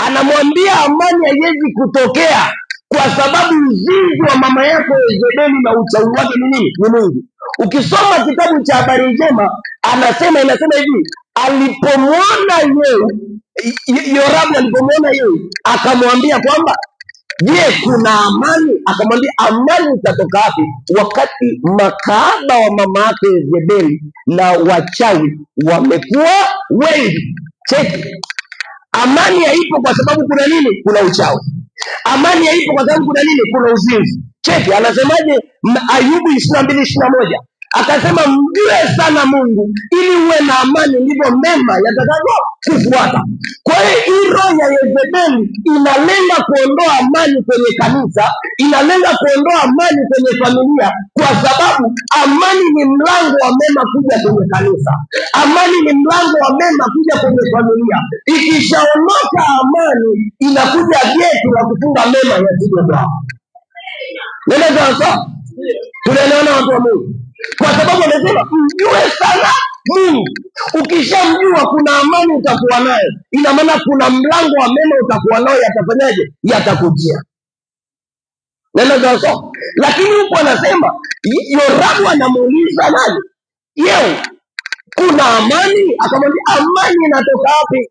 Anamwambia amani haiwezi kutokea kwa sababu uzinzi wa mama yako Yezebeli na uchawi wake ni nini? Ni mwingi. Ukisoma kitabu cha Habari Njema anasema, inasema hivi, alipomwona Yehu, Yoramu alipomwona Yehu akamwambia kwamba je, kuna amani? Akamwambia amani itatoka wapi wakati makahaba wa mama yake Yezebeli na wachawi wamekuwa wengi? Cheki, amani haipo kwa sababu kuna nini? Kuna uchawi. Amani haipo kwa sababu kuna nini? Kuna uzinzi. Cheki, anasemaje? Ayubu 22:21 akasema, mjue sana Mungu ili uwe na amani, ndivyo mema yatakavyo kufuata. Kwa hiyo hii roho ya Yezebeli inalenga kuondoa amani kwenye kanisa, inalenga kuondoa amani kwenye familia, kwa sababu amani ni mlango wa mema kuja kwenye kanisa, amani ni mlango wa mema kuja kwenye familia. Ikishaondoka amani, inakuja geti la kufunga mema yasije kwao. Nenda sawa sawa, tunaelewana watu wa Mungu? Kwa sababu amesema mjue sana Mungu. Ukishamjua kuna amani utakuwa nayo, ina maana kuna mlango wa mema utakuwa nayo, yatafanyaje? Yatakujia. Nenda sawa sawa. Lakini huku anasema Yoramu anamuuliza nani? Yehu, kuna amani? Akamwambia amani inatoka wapi?